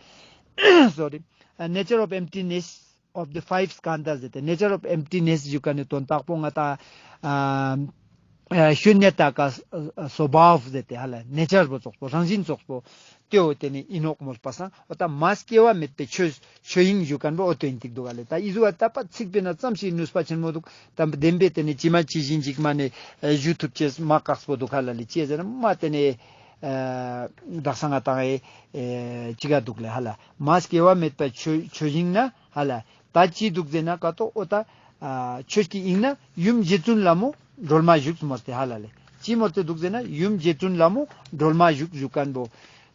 Sorry, nature of emptiness of the five skandhas ཟེར་ཏེ་nature of emptiness ཞུ་ཁན་ནི་དོན་དག་པོ་ང་ཏང་ཨ་ཨ་ཤུ་ཉ་ཏ་ཀ་སོ་བྷཱ་བ་ཟེར་ཏེ་ཧ་ལ་ནེ་ཅར་པོ་ཙོགས་པོ་རང་བཞིན་ཙོགས་པོ་ཏེ་བོ་ཏེ་ནེ་ཨིན་ནོག་མོལ་པ་སང་འོ་ད་མ་སྐྱེ་བ་མེད་པའི་ཆོས་ཆོས་དབྱིངས་ཞུ་ཁན་བོ་འོ་ཏོ་ཨིན་ཏིག་དུག་ག་ལེ། ད་འི་ཟུག་བ་ད་པ་ཚིག་པེ་ན་ཙམ་ཞིག་ནུས་པ་ཆེན་མོ་དུག་ད་བདེན་པའི་ཏེ་ནེ་ཇི་མ་ཇི་བཞིན་ཅིག་མ་ནེ་ཞུ་ཐུབ་ཅེས་མ་ཀགས་པོ་དུག་ཧ་ལ་ལེ། ཅི་ཟེར་ན་མ་ཏེ་ནེ་ཨ་དག་ས་ང་ཏང་ཨེ་ཅི་ག་དུག་ལེ་ཧ་ལ། མ་སྐྱེ་བ་མེད་པའི་ཆོས་ཆོས་དབྱིངས་ན་ཧ་ལ། ད་ཅི་དུག་ཟེར་ན་ཀ་ཏོ་འོ་ད་ཨ་ཆོས་ཀྱི་དབྱིངས་ན་ཡུམ་རྗེ་བཙུན་ལྷ་མོ་སྒྲོལ་མ་བཞུགས་མོལ་ཏེ་ཧ་ལ་ལེ། ཅི་མོལ་ཏེ་དུག་ཟེར་ན་ཡུམ་རྗེ་བཙུན་ལྷ་མོ་སྒྲོལ་མ་བཞུགས་ཞུ་ཁན་བོ།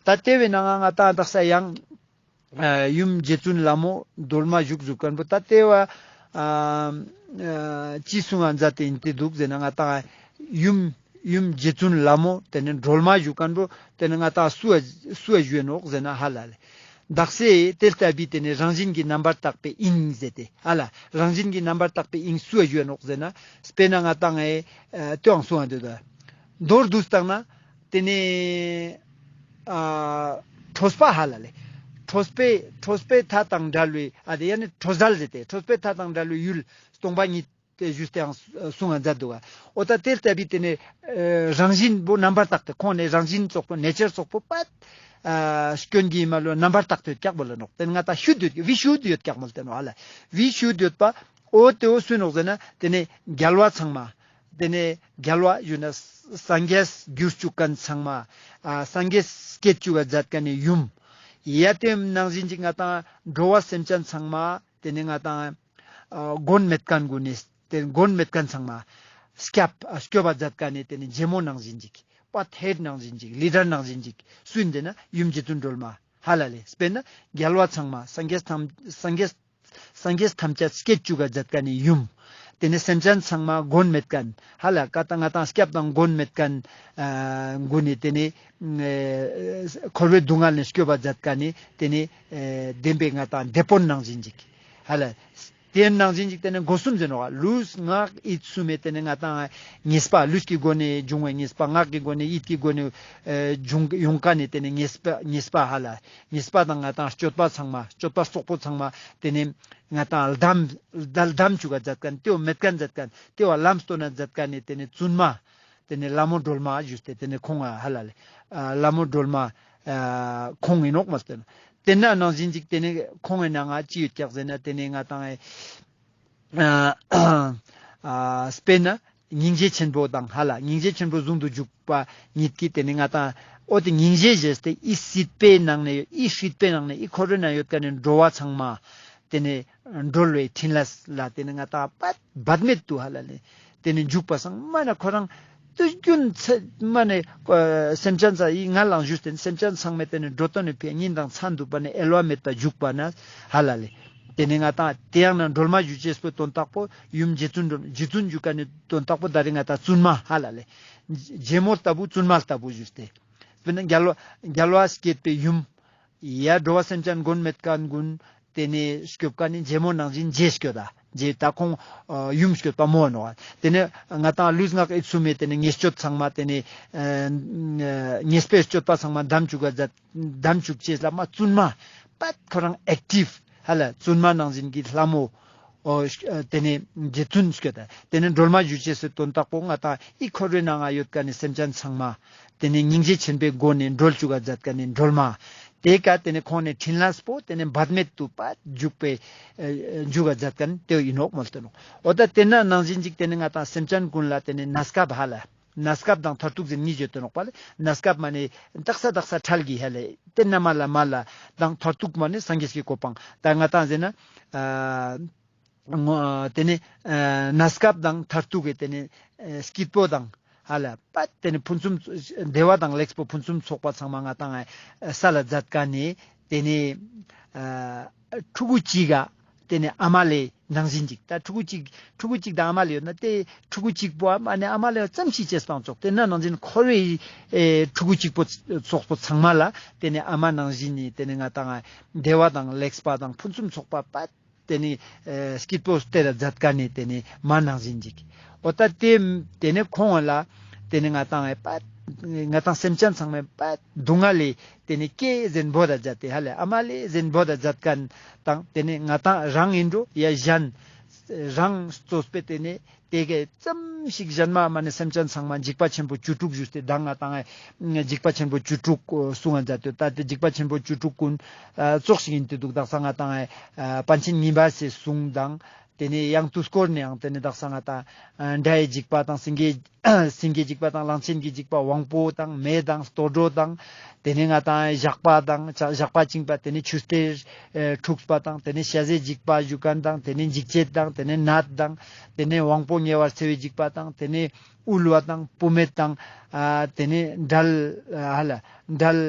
ད་ཏེ་བོའི་ནང་ང་ང་ཏང་དག་ས་ཡང་ཨ་ཡུམ་རྗེ་བཙུན་ལྷ་མོ་སྒྲོལ་མ་བཞུགས་ཞུ་ཁན་བོ་ད་ཏེ་བོ་ཨ་ཨ་ཅི་གསུང་ང་མཛད་དེ་ཨིན་ཏེ་དུག་ཟེར་ན་ང་ཏང་ཡུམ་ཡུམ་རྗེ་བཙུན་ལྷ་མོ་ཏེ་ནེ་སྒྲོལ་མ་ཞུ་ཁན་བོ་ཏེ་ནེ་ང་ཏང་སུ་ཨ་སུ་ཨ་ཞུ་ནོག་ཟེར་ན་ཧ་ལ་ལེ། དག་ས་ཏེ་ལྟ་བུའི་ཏེ་ནེ་རང་བཞིན་གྱིས་རྣམ་པར་དག་པའི་དབྱིངས་ཟེར་ཏེ་ཧ་ལ། རང་བཞིན་གྱིས་རྣམ་པར་དག་པའི་དབྱིངས་སུ་ཨ་ཞུ་ནོག་ཟེར་ན་སྤེར་ན་ང་ཏང་ཨེ་ཨ་ཏེའང་གསུང་ང་འདུག་ད། མདོར་བསྡུས་བཏང་ན་ཏེ་ནེ་ཨ་ཁྲོས་པ་ཧ་ལ་ལེ། ཁྲོས་པའི་ཁྲོས་པའི་མཐའ་དང་བྲལ་བའི་ཨ་ཏེ་ཡ་ནི་ཁྲོས་བྲལ་ཟེར་ཏེ་ཁྲོས་པའི་མཐའ་དང་བྲལ་བའི་ཡུལ་སྟོང་པ་ཉིད་ཏེ་ཞུས་ཏེའང་གསུང་ང་མཛད་དུག་ག་འོ་ད་ཏེ་ལྟ་བུའི་ཏེ་ནེ་ཨ་རང་བཞིན་པོ་རྣམ་པར་དག་སྟེ་ཁོང་ནི་རང་བཞིན་ཙོགས་པོ་ནེ་ཅར་ཙོགས་པོ་པད་ཨ་སྐྱོན་གྱིས་མ་ལུས་རྣམ་པར་དག་སྟེ་ཡོད་ཀྱག་མོལ་ཏེ་ནོག་ཏེ་ནེ་ང་ཏང་བི་ཤུདྡྷ་ཡོད་ཀྱག་མོལ་ཏེ་ནོག་ཧ་ལ། བི་ཤུདྡྷ་ཡོད་པ་འོ་ཏེ་བོ་སུ་ནོག་ཟེར་ན་ཏེ་ནེ་རྒྱལ་བ་ཚང་མ། ཏེ་ནེ་རྒྱལ་བ་ཞུ་ན་སངས་རྒྱས་གྱུར་ཅུག་ཁན་ཚང་མ། ཨ་སངས་རྒྱས་སྐྱེ་ཅུག་ག་མཛད་ཁན་ནི་ཡུམ། ཡ་ཏེ་ནང་བཞིན་ཅིག་ང་ཏང་འགྲོ་བ་སེམས་ཅན་ཚང་མ་ཏེ་ནེ་ང་ཏང་ཨ་མགོན་མེད་ཁན་གུན་ནི་ཏེ་མགོན་མེད་ཁན་ཚང་མ་སྐྱབས་ཨ་སྐྱོབ་པ་མཛད་ཁན་ནི་ཏེ་ནེ་རྗེ་མོ་ནང་བཞིན་ཅིག་པ་ཐེད་ནང་བཞིན་ཅིག་ལི་ཌར་ནང་བཞིན་ཅིག་སུ་ཨིན་ཟེར་ན་ཡུམ་རྗེ་བཙུན་སྒྲོལ་མ་ཧ་ལ་ལེ། སྤེར་ན་རྒྱལ་བ་ཚང་མ་སངས་རྒྱས་ཐམས་སངས་རྒྱས་སངས་རྒྱས་ཐམས་ཅད་སྐྱེ་ཅུག་ག་མཛད་ཁན་ནི་ཡུམ། ཏེ་ནེ་སེམས་ཅན་ཚང་མ་མགོན་མེད་ཁན་ཧ་ལ་ཀ་ཏང་ང་ཏང་སྐྱབས་དང་མགོན་མེད་ཁན་ཨ་གུན་ནི་ཏེ་ནེ་ཨ་འཁོར་བའི་སྡུག་བསྔལ་ནེ་སྐྱོབ་པ་མཛད་ཁན་ནི་ཏེ་ནེ་ཨ་བདེན་པའི་ང་ཏང་དེད་དཔོན་ནང་བཞིན་ཅིག་ཧ་ལ། ཏེ་ནང་བཞིན་ཅིག་ཏེ་ནེ་སྒོ་གསུམ་ཟེར་ནོག་ལུས་ངག་ཡིད་གསུམ་མེ་ཏེ་ནེ་ང་ཏང་ཉེས་པ་ལུས་ཀྱི་སྒོ་ནེ་འབྱུང་བའི་ཉེས་པ་ངག་གི་སྒོ་ནེ་ཡིད་ཀྱི་སྒོ་ནེ་ཨ་འབྱུང་ཡོང་ཁན་ནི་ཏེ་ནེ་ཉེས་པ་ཉེས་པ་ཧ་ལ་ཉེས་པ་དང་ང་ཏང་སྤྱོད་པ་ཚང་མ་སྤྱོད་པ་རྩོག་པོ་ཚང་མ་ཏེ་ནེ་ང་ཏང་ལྡམ་ལྡམ་ལྡམ་ཅུག་ག་མཛད་ཁན་ཏེ་བོ་མེད་ཁན་མཛད་ཁན་ཏེ་བོ་ལམ་སྟོན་ན་མཛད་ཁན་ནི་ཏེ་ནེ་བཙུན་མ། ཏེ་ནེ་ལྷ་མོ་སྒྲོལ་མ་ཞུས་ཏེ་ཏེ་ནེ་ཁོང་ང་ཧ་ལ་ལེ། ཨ་ལྷ་མོ་སྒྲོལ་མ་ ཨ་ཁོང་ཨིན་ནོག་མོལ་ཏེ་ནོག། ཏེ་ན་ནང་བཞིན་ཅིག་ཏེ་ནེ་ཁོང་ངི་ནང་ང་ཅི་ཡོད་ཀྱག་ཟེར་ན་ཏེ་ནེ་ང་ཏང་ཨ་ཨ་དཔེར་ན་སྙིང་རྗེ་ཆེན་པོ་དང་ཧ་ལ་སྙིང་རྗེ་ཆེན་པོ་ཟུང་དུ་འཇུག་པ་ཉིད་ཀྱིས་ཏེ་ནེ་ང་ཏང་འོ་ཏེ་སྙིང་རྗེ་ཞེས་ཏེ་འི་སྲིད་པའི་ནང་ནེ་ཡོད་འི་སྲིད་པའི་ནང་ནེ་འི་འཁོར་བའི་ནང་ཡོད་ཀ་ནེ་འགྲོ་བ་ཚང་མ་ཏེ་ནེ་སྒྲོལ་བའི་ཕྲིན་ལས་ལ་ཏེ་ནེ་ང་ཏང་བར་བར་མེད་དུ་ཧ་ལ་ལེ། ཏེ་ནེ་འཇུག་པ་སང་མ་ནེ་ཁོ་རང་དུས་རྒྱུན་ཚེ་མ་ནེ་ཨ་སེམས་ཅན་ཚང་ངི་ང་ལང་ཞུས་ཏེ་སེམས་ཅན་ཚང་མའི་ཏེ་ནེ་འགྲོ་དོན་ནི་ཕི་ཉིན་དང་མཚན་དུ་བ་ནེ་གཡེལ་བ་མེད་པ་འཇུག་པ་ན་ཧ་ལ་ལེ། ཏེ་ནེ་ང་ཏང་ཏེ་ཡང་ན་སྒྲོལ་མ་ཞུ་ཅེས་པོ་དོན་དག་པོ་ཡུམ་རྗེ་བཙུན་སྒྲོལ་རྗེ་བཙུན་ཞུ་ཀ་ནེ་དོན་དག་པོ་ད་རེ་ང་ཏང་བཙུན་མ་ཧ་ལ་ལེ། རྗེ་མོ་ལྟ་བུ་བཙུན་མ་ལྟ་བུ་ཞུས་ཏེ། དཔེར་ན་རྒྱལ་བ་རྒྱལ་བ་བསྐྱེད་པའི་ཡུམ། ཡ་འགྲོ་བ་སེམས་ཅན་མགོན་མེད་མཁན་ཀུན་ཏེ་ནེ་སྐྱོབ་ཀ་ནེ་རྗེ་མོ་ནང་བཞིན་རྗེ་སྐྱོད་ད་རྗེ་ད་ཁོང་ཨ་ཡུམ་སྐྱོད་པ་མོ་ནོག། ཏེ་ནེ་ང་ཏང་ལུས་ངག་ཡིད་གསུམ་མེ་ཏེ་ནེ་ཉེས་སྤྱོད་ཚང་མ་ཏེ་ནེ་ཨ་ཉེས་པའི་སྤྱོད་པ་ཚང་མ་དམ་བཅུག་ག་མཛད་དམ་བཅུག་ཅེས་ལ་མ་བཙུན་མ་པད་ཁོ་རང་ཨེག་ཊིབ་ཧ་ལ་བཙུན་མ་ནང་བཞིན་གྱི་ལྷ་མོ། ཨོ་ཨ་ཏེ་ནེ་རྗེ་བཙུན་སྐྱོད་ད། ཏེ་ནེ་སྒྲོལ་མ་ཞུ་ཅེས་སི་དོན་དག་པོ་ང་ཏང་འི་འཁོར་བའི་ནང་ང་ཡོད་ཀ་ནེ་སེམས་ཅན་ཚང་མ་ཏེ་ནེ་སྙིང་རྗེ་ཆེན་པོའི་སྒོ་ནེ་སྒྲོལ་བཅུག་ག་མཛད་ཀ་ནེ་སྒྲོལ་མ། ཏེ་ཀ་ཏེ་ནེ་ཁོང་ནེ་ཕྲིན་ལས་པོ་ཏེ་ནེ་བར་མེད་དུ་པ་འཇུག་པའི་ཨ་འཇུག་ག་མཛད་ཀ་ནེ་ཏེ་ཨིན་ནོག་མོལ་ཏེ་ནོག། འོ་ད་ཏེ་ན་ནང་བཞིན་ཅིག་ཏེ་ནེ་ང་ཏང་སེམས་ཅན་ཀུན་ལ་ཏེ་ནེ་གནས་སྐབས་ཧ་ལ། གནས་སྐབས་དང་མཐར་ཐུག་ཟེར་ཉིས་ཡོད་དེ་ནོག་པ་ལེ། གནས་སྐབས་མ་ནེ་དག་ས་དག་ས་འཕྲལ་གྱི་ཧ་ལ་ཏེ་ན་མ་ལ་མ་ལ་དང་མཐར་ཐུག་མ་ནེ་སངས་རྒྱས་ཀྱི་གོ་འཕང་ད་ང་ཏང་ཟེར་ན་ཨ་ངོ་ཏེ་ནེ་ཨ་གནས་སྐབས་དང་མཐར་ཐུག་གི་ཏེ་ནེ་ཨ་སྐྱིད་པོ་དང་ཧ་ལ་པ་ཏེ་ནེ་ཕུན་སུམ་བདེ་བ་དང་ལེགས་པོ་ཕུན་སུམ་ཚོགས་པ་ཚང་མ་ང་ཏང་ཨ་ས་ལ་མཛད་ཀ་ནེ་ཏེ་ནེ་ཨ་ཕྲུ་གུ་གཅིག་ག་ཏེ་ནེ་ཨ་མ་ལེ་ནང་བཞིན་ཅིག་ད་ཕྲུ་གུ་གཅིག་ཕྲུ་གུ་གཅིག་དང་ཨ་མ་ལེ་ཡོད་ན་ཏེ་ཕྲུ་གུ་གཅིག་པོ་ཨ་མ་ནེ་ཨ་མ་ལེ་ཙམ་ཞིག་ཅེས་སྤང་ཙོགས་ཏེ་ན་ནང་བཞིན་འཁོར་བའི་ཨེ་ཕྲུ་གུ་གཅིག་པོ་ཚོགས་པོ་ཚང་མ་ལ་ཏེ་ནེ་ཨ་མ་ནང་བཞིན་ནི་ཏེ་ནེ་ང་ཏང་བདེ་བ་དང་ལེགས་པ་དང་ཕུན་སུམ་ཚོགས་པ་པ་ཏེ་ནེ་ཨེ་སྐྱིད་པོ་སྟེར་ར་མཛད་ཀ་ནེ་ཏེ་ནེ་མ་ནང་བཞིན་ཅིག། འོ་ད་ཏེ་ཏེ་ནེ་ཁོང་ལ་ཏེ་ནེ་ང་ཏང་ཨེ་པ་ང་ཏང་སེམས་ཅན་ཚང་མའི་པ་སྡུག་བསྔལ་ལས་ཏེ་ནེ་སྐྱེ་ཟེར་འབོད་ད་མཛད་དེ་ཧ་ལ་ཨ་མ་ལེ་ཟེར་འབོད་ད་མཛད་མཁན་དང་ཏེ་ནེ་ང་ཏང་རང་ཨིན་འགྲོ་ཡ་གཞན་རང་གཙོས་པའི་ཏེ་ནེ་ཏེ་གའི་ཙམ་ཞིག་གཞན་མ་མ་ནེ་སེམས་ཅན་ཚང་མ་འཇིགས་པ་ཆེན་པོ་བཅུ་དྲུག་ཞུས་ཏེ་ད་ང་ཏང་ཨེ་འཇིགས་པ་ཆེན་པོ་བཅུ་དྲུག་གསུང་ང་མཛད་དེ་ད་ཏེ་འཇིགས་པ་ཆེན་པོ་བཅུ་དྲུག་ཀུན་ཨ་ཙོགས་ཤིག་ཨིན་ཏེ་འདུག་དག་ས་ང་ཏང་ཨེ་ཨ་པཎ་ཆེན་ཉི་མ་སེ་གསུང་དང་ཏེ་ནེ་ཡང་དུས་འཁོར་ནེ་ཡང་ཏེ་ནེ་དག་ས་ང་ཏང་ཨ་དགྲ་ཡི་འཇིགས་པ་དང་སེང་གེ་སེང་གེ་འཇིགས་པ་དང་གླང་ཆེན་གྱི་འཇིགས་པ་དབང་པོ་དང་མེ་དང་ལྟོ་འགྲོ་དང་ཏེ་ནེ་ང་ཏང་ཞགས་པ་དང་ཞགས་པ་བཅིངས་པ་ཏེ་ནེ་ཆུ་གཏེར་ཨེ་འཁྲུགས་པ་དང་ཏེ་ནེ་ཤ་ཟའི་འཇིགས་པ་ཞུ་མཁན་དང་ཏེ་ནེ་འཇིགས་བྱེད་དང་ཏེ་ནེ་ནད་དང་ཏེ་ནེ་དབང་པོ་ཉེ་བར་འཚེ་བའི་འཇིགས་པ་དང་ཏེ་ནེ་དབུལ་བ་དང་བུད་མེད་དང་ཨ་ཏེ་ནེ་འབྲལ་ཨ་ཧ་ལ་འབྲལ་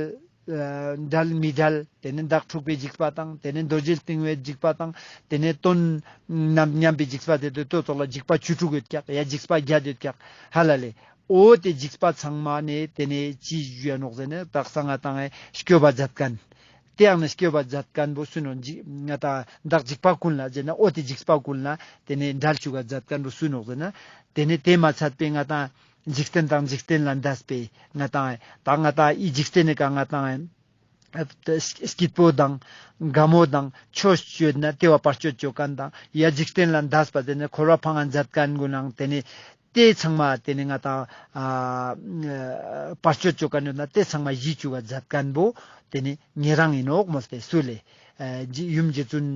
ཨ་འབྲལ་མི་འབྲལ། ཏེ་ནེ་བདག་འཁྲུགས་པའི་འཇིགས་པ་དང་། ཏེ་ནེ་རྡོ་རྗེ་གཏིང་བའི་འཇིགས་པ་དང་། ཏེ་ནེ་དོན་རྣམས་ཉམས་པའི་འཇིགས་པ་ཏེ་ཏེ་ཏོ་ཙོགས་ལ་འཇིགས་པ་བཅུ་དྲུག་ཡོད་ཀྱག། ཡ་འཇིགས་པ་བརྒྱད་ཡོད་ཀྱག་ཧ་ལ་ལེ། འོ་ཏེ་འཇིགས་པ་ཚང་མ་ནེ་ཏེ་ནེ་ཅི་ཞུ་ཡ་ནོག་ཟེར་ན་དག་ས་ང་ཏང་ངི་སྐྱོབ་པ་མཛད་མཁན། ཏེ་ཡང་ནི་སྐྱོབ་པ་མཛད་མཁན་པོ་སུ་ནོག་ང་ཏང་བདག་འཇིགས་པ་ཀུན་ལ་ཟེར་ན་འོ་ཏེ་འཇིགས་པ་ཀུན་ལ་ཏེ་ནེ་འབྲལ་བཅུག་ག་མཛད་མཁན་པོ་སུ་ནོག་ཟེར་ན། ཏེ་ནེ་ཏེ་མ་ཚད་པའི་ང་ཏང་འཇིག་རྟེན་དང་འཇིག་རྟེན་ལས་འདས་པའི་ང་ཏང་ད་ང་ཏང་འི་འཇིག་རྟེན་ནི་ཀ་ང་ཏང་སྐྱིད་པོ་དང་དགའ་མོ་དང་ཆོས་སྤྱོད་ན་ཏེ་བོ་བར་ཆད་ཅོ་མཁན་དང་ཡ་འཇིག་རྟེན་ལས་འདས་པ་ཏེ་ནེ་འཁོར་བ་ཕང་ང་མཛད་མཁན་ཀུན་ནང་ཏེ་ནེ་ཏེ་ཚང་མ་ཏེ་ནེ་ང་ཏང་ཨ་བར་ཆད་ཅོ་མཁན་ཡོད་ན་ཏེ་ཚང་མ་ཞི་བཅུག་ག་མཛད་མཁན་པོ་ཏེ་ནེ་ཉེ་རང་ཨིན་ནོག་མོལ་ཏེ་སུ་ལེ། ཨ་རྗེ་ཡུམ་རྗེ་བཙུན་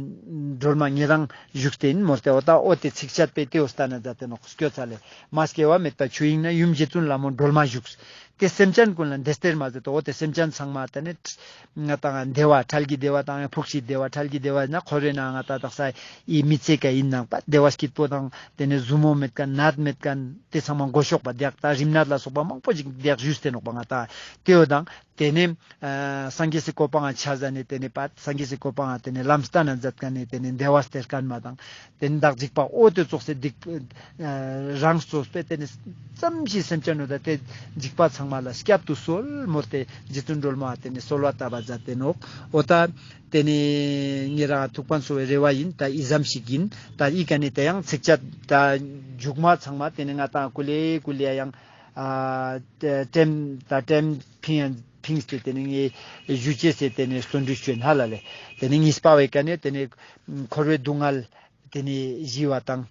སྒྲོལ་མ་ཉེ་རང་བཞུགས་ཏེ་ཨིན་མོལ་ཏེ་འོ་ད་འོ་ཏེ་ཚིགས་བཅད་པོའི་ཏེ་འོ་སྟན་ན་མཛད་དེ་ནོག། སྐྱོད་ཚར་ལེ། མ་སྐྱེ་བ་མེད་པ་ཆོས་དབྱིངས་ན། ཡུམ་རྗེ་བཙུན་ལྷ་མོ་སྒྲོལ་མ་བཞུགས། ཏེ་སེམས་ཅན་ཀུན་ལ་འདི་ལྟར་མ་མཛད་དོ། འོ་ཏེ་སེམས་ཅན་ཚང་མ་ཏེ་ནེ་ང་ཏང་བདེ་བ་འཕྲལ་གྱི་བདེ་བ་དང་ཕུགས་ཀྱི་བདེ་བ་འཕྲལ་གྱི་བདེ་བ་ན་འཁོར་བའི་ནང་ང་ཏང་དག་ས་འི་མི་ཚེ་ཀ་ཨིན་ནང་པ་བདེ་བ་སྐྱིད་པོ་དང་ཏེ་ནེ་ཟུར་མོ་མེད་མཁན་ནད་མེད་མཁན་ཏེ་ཚང་མ་མགོ་གཤོག་པ་དེ་ཡག་ད་རིམས་ནད་ལ་སོགས་པ་མང་པོ་ཞིག་དེ་ཡག་ཞུས་ཏེ་ནོག་པ་ང་ཏང་ཏེ་འོ་དང་། ཏེ་ནེ་ཨ་སངས་རྒྱས་སི་གོ་འཕང་ང་ཆ་ཟ་ནེ་ཏེ་ནེ་པ་སངས་རྒྱས་སི་གོ་འཕང་ང་ཏེ་ནེ་ལམ་སྟན་ན་མཛད་མཁན་ནི་ཏེ་ནེ་བདེ་བ་སྟེར་མཁན་མ་དང་ཏེ་ནེ་བདག་འཇིགས་པ་འོ་ཏེ་ཙོགས་སེ་སྡིག་ཨ་རང་གཙོས་པའི་ཏེ་ནེ་ཙམ་ཞིག་སེམས་ཅན་ནོ་ད་ཏེ་འཇིགས་པ་ཚང་མ་ལ་བསྐྱབ་ཏུ་གསོལ་མོལ་ཏེ་རྗེ་བཙུན་སྒྲོལ་མ་ཏེ་ནེ་གསོལ་བ་བཏབ་པ་མཛད་དེ་ནོག། འོ་ད་ཏེ་ནེ་ཉེ་རང་ཐུགས་ཕན་གསོ་བའི་རེ་བ་ཨིན། ད་འི་ཙམ་ཞིག་ཨིན། ད་འི་ཀ་ནེ་ཏེ་ཡང་ཚིགས་བཅད་ད་མཇུག་མ་ཚང་མ་ཏེ་ནེ་ང་ཏང་ཀུ་ལེ་ཀུ་ལེ་ཡང་ཨ་ཏེ་ཏེམ་ད་ཏེམ་ཕིང་ཕིངས་ཏེ་ཏེ་ནེ་ངས་ཞུ་ཅེས་སི་ཏེ་ནེ་བརྩོན་འགྲུས་ཅོ་ཨིན་ཧ་ལ་ལེ། ཏེ་ནེ་གཉིས་པ་བོའི་ཀ་ནེ་ཏེ་ནེ་འཁོར་བའི་སྡུག་བསྔལ་ཏེ་ནེ་ཞི་བ་དང་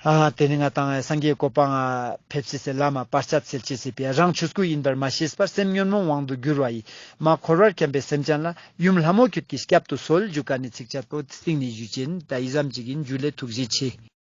ཨ་ཏེ་ནེ་ང་དང་སངས་རྒྱས་གོ་འཕང་ང་ཕེབས་སེ་སེ་བླ་མ་བར་ཆད་སེལ་ཅེས་སི་ཕིའ་རང་ཆོས་སྐུ་ཡིན་པར་མ་ཤེས་པར་སེམས་ཉོན་མོངས་དབང་དུ་གྱུར་བ་ཡི། མ་འཁོར་བར་འཁྱམས་པའི་སེམས་ཅན་ལ་ཡུམ་ལྷ་མོ་ཁྱོད་ཀྱིས་བསྐྱབ་ཏུ་གསོལ་ཞུ་ཁན་ནི་ཚིགས་བཅད་པོ་སྟིང་ནེ་ཞུ་ཅེན། ད་འི་ཙམ་ཅིག་ཨིན། ཇུ་ལེ། ཐུགས་རྗེ་ཆེ།